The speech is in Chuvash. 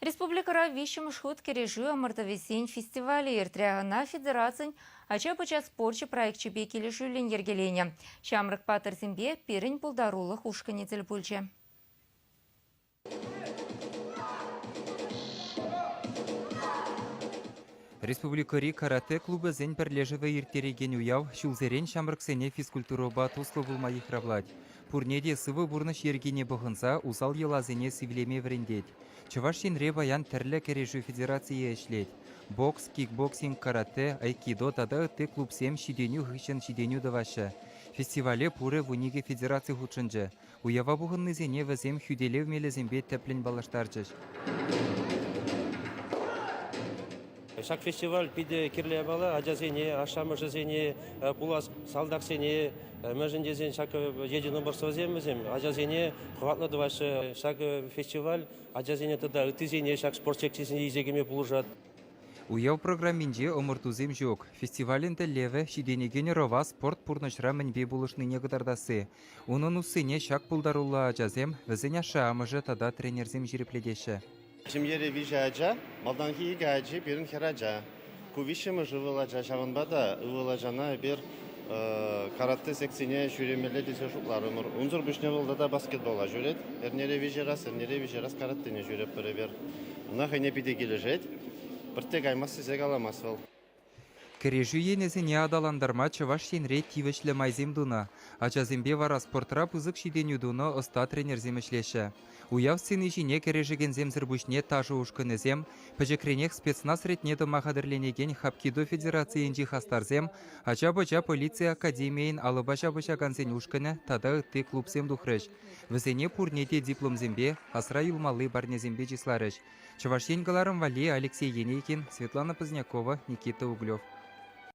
Республикӑра виҫҫӗмӗш хут кӗрешӳ ӑмӑртӑвӗсен фестивалӗ иртрӗ. Ӑна федерацин ача-пӑча спорчӗ проекчӗпе килӗшӳллӗн йӗркеленӗ. Ҫамрӑк паттӑрсемпе пирӗн пултарулӑх ушкӑнӗ тӗл пулчӗ. Республикӑри каратэ клубӗсен пӗрлешӗвӗ ирттерекен уяв ҫулсерен ҫамрӑксене физкультурӑпа туслӑ пулма йыхравлать. Пурне те сывӑ пурнӑҫ йӗркине пӑхӑнса усал йӑласене сивлеме вӗрентет. Чӑваш Енре паян тӗрлӗ кӗрешӳ федерацийӗ ӗҫлет. Бокс, кикбоксинг, каратэ, айкидо тата ытти клубсем ҫитӗнӳ хыҫҫӑн ҫитӗнӳ тӑваҫҫӗ. Фестивале пурӗ 12 федераци хутшӑнчӗ. Уява пухӑннисене вӗсем хӳтӗлев мелӗсемпе тӗплӗн паллаштарчӗҫ. Ҫак фестиваль питӗ кирлӗ япала ачасене, ашшӗ-амӑшӗсене, пулас салтаксене, мӗншӗн тесен ҫак единоборствӑсем вӗсем ачасене хӑватлӑ тӑваҫҫӗ. Ҫак фестиваль ачасене тата ыттисене ҫак спорт секцисене илсе кӗме пулӑшать. Уяв программинче ӑмӑртусем ҫук. Фестивалӗн тӗллевӗ ҫитӗнекен ӑрӑва спорт пурнӑҫра мӗнпе пулӑшнине кӑтартасси. Унӑн уссине ҫак пултаруллӑ ачасем, вӗсен ашшӗ-амӑшӗ тата тренерсем ҫирӗплетеҫҫӗ. Ҫемьере виҫӗ ача, малтанхи икӗ ачи пирӗн хӗрача. Ку виҫҫӗмӗш ывӑл ача, ҫавӑнпа та ывӑл ачана эпир каратэ секцине ҫӳремелле тесе шутларӑмӑр. Унсӑр пуҫне вӑл тата баскетбола ҫӳрет. Эрнере виҫӗ раз, эрнере виҫӗ раз каратэне ҫӳретпӗр эпир. Ӑна хӑйне питӗ килӗшет. Пӗртте каймасть тесе каламасть вӑл. Кӗрешӳ енӗсене аталантарма Чӑваш Енре тивӗҫлӗ майсем тунӑ. Ачасемпе вара спортра пысӑк ҫитӗнӳ тунӑ ӑста тренерсем ӗҫлеҫҫӗ. Уяв сцени ҫине кӗрешекенсемсӗр пуҫне ташӑ ушкӑнӗсем, пӗчӗкренех спецназ ретне тӑма хатӗрленекен Хапкидо федерацийӗнчи хастарсем, ача-пӑча полици академийӗн алӑпа ҫапӑҫакансен ушкӑнӗ тата ытти клубсем тухрӗҫ. Вӗсене пурне те дипломсемпе, асра юлмалли парнесемпе чысларӗҫ. Чӑваш Ен кӑларӑм валли Алексей Енейкин, Светлана Позднякова, Никита Углев.